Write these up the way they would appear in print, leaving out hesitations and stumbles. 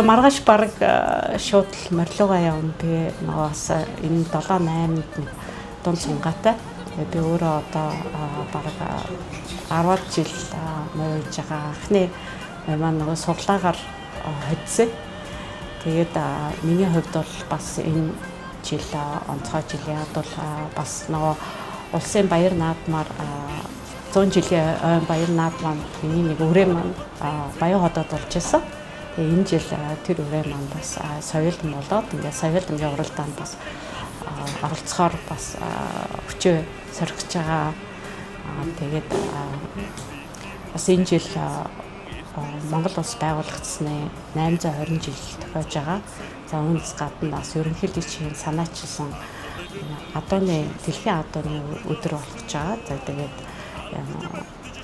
Маргааш баг шууд л морилугаа явна. Би нөгөө бас энэ 7 8-нд нэг дунд сунгаатай. Тэгээ би өөрөө одоо бараг 10 жил морь ууж байгаа. Анхны морь маань нөгөө суглаагаар хоцсон. Тэгээд миний хувьд бол бас энэ жил онцгой жил, яг бол бас нөгөө улсын баяр наадмаар 100 жилийн ойн баяр наадмаар миний нэг үрээ маань Баян хотод болж исэн. Тэгээ энэ жил тэр үрээ маань бас соёлон болоод ингээд соёлонгийн уралдаанд бас оролцохоор бас хүчээ соргиж байгаа. Тэгээд бас энэ жил Монгол улс байгуулагдсаны 820 жил тохиож байгаа. За, үүнээс гадна бас ерөнхийлөгчийн санаачилсан адууны, дэлхийн адууны өдөр болох гэж байгаа. За, тэгээд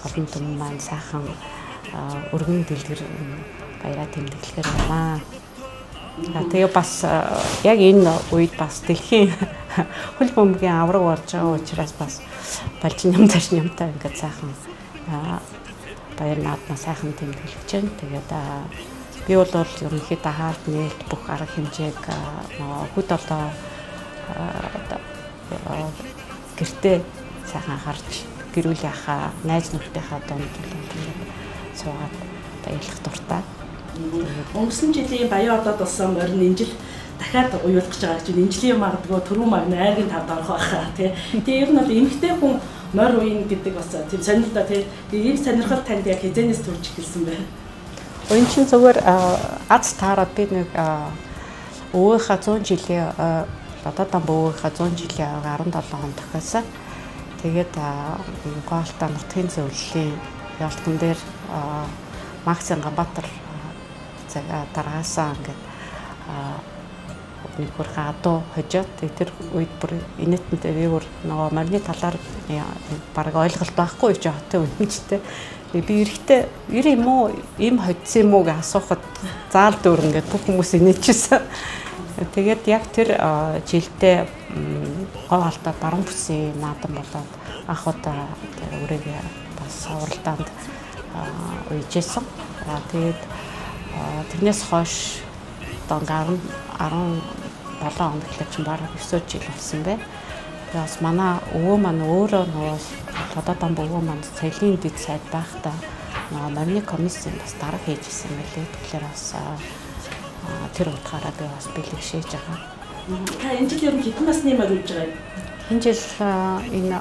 олон түмэн маань сайхан өргөн дэлгэр баяраа тэмдэглэхээр байна. Тэгээ бас яг энэ үед бас дэлхийн хөл бөмбөгийн авраг болж байгаа учраас бас балжин юм цаш юмтай ингээд сайхан баяр наадмаа сайхан тэмдэглэж байна. Тэгээд би бол ерөнхийдөө хаалт нээлт бүх арга хэмжээг нөгөө хөд олоо гэртээ сайхан харж гэр бүлийнхаа, найз нөхдийнхаа дунд ингээд суугаад баярлах дуртай. Өнгөрсөн жилийн Баян одод болсон морин энэ жил дахиад уюулах гэж байгаа чинь энэ жилийн магадгүй түрүү магна айрын тавд орох байхаа, тий. Тэгээ ер нь бол эмэгтэй хүн морь уяна гэдэг бас тийм сонирхолтой, тий. Тэгээ ийм сонирхол танд яг хэзээнээс төрж эхэлсэн бэ? Энэ чинь зүгээр аз таарад би нэг өвөөхөө 100 жилийн Лододан бөөгийнхаа 100 жилийн авиг 17 он тохиосон. Тэгээд Гоалтаа нутгийн зөвлөлийн ялтган дээр Максин Ганбаатар даргаасаа ингээд нэг хөрхөн адуу хожоод, тэр үед бүр инэтэнтэй би бүр нөгөө морины талаар баг ойлголт байхгүй ч хотын үнэмжтэй. Би эрэхтэй ир юм уу, им хоцсон юм уу гэж асуухад заал дүүр ингээд бүх хүмүүс инээжсэн. Тэгээд яг тэр жилдээ гов алтаа баруун бүсийн наадам болоод анх удаа үрээгээ бас уралдаанд уйжсэн. Тэгээд тэрнээс хойш одоо ингээ 17 он гэхлээр чинь бараг 9 жил болсон бай. Тэгээ бас манай өвөө маань өөрөө нөгөө Лододан өвөө маань соёлын дэд сайд байхдаа нөгөө морины комиссийн бас дарга хийж исэн байлээ. Тэгэхээр бас тэр утгаараа би бас бэлэгшээж байгаа. Та энэ жил ер нь хэдэн насны морь үж байгаа юм? Энэ жил энэ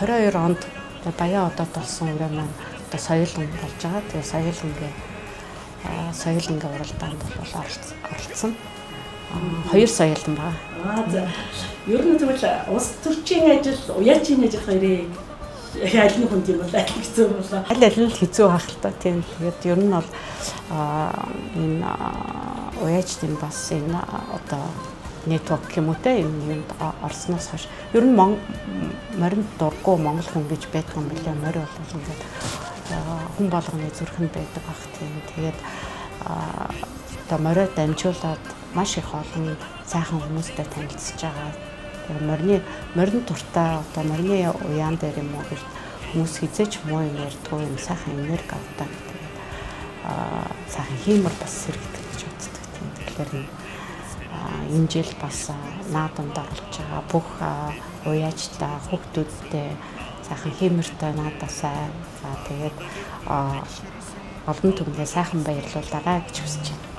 22 онд Баян одод болсон үрээ маань одоо соёлон болж байгаа. Тэгээ соёлонгийн уралдаанд бол оролцсон. 2 соёлон байгаа. За. Ер нь тэгвэл улс төрчийн ажил, уяачийн ажил хоёрыг аль нь хүнд юм бол, аль нь хэцүү болоо? Аль аль нь хэцүү байх л та, тийм. Тэгээд ер нь бол энэ уяачдын бас энэ одоо network юм уу те, энэ юунд орсноос хойш ер нь моринд дурггүй монгол хүн гэж байдаг юм билээ. Морь бол ингээд хүн болгоны зүрхэнд байдаг бах, тийм. Тэгээд одоо морио дамжуулаад маш их олон сайхан хүмүүстэй танилцж байгаа. Тэгээд морин дуртай, одоо морины уяан дээр юм уу гэж хүмүүс хизээч муу юм ярьдгүй, юм сайхан энерги авдаг. Тэгээд сайхан хиймор бас сэргэдэг гэж боддог, тийм. Тэгэхээр энэ жил бас наадамд оролцож байгаа бүх уяачтай хүүхдүүдтэй сайхан хиймортой наадасаа. За, тэгээд олон түмнээ сайхан баярлуулаарай гэж хүсэж байна.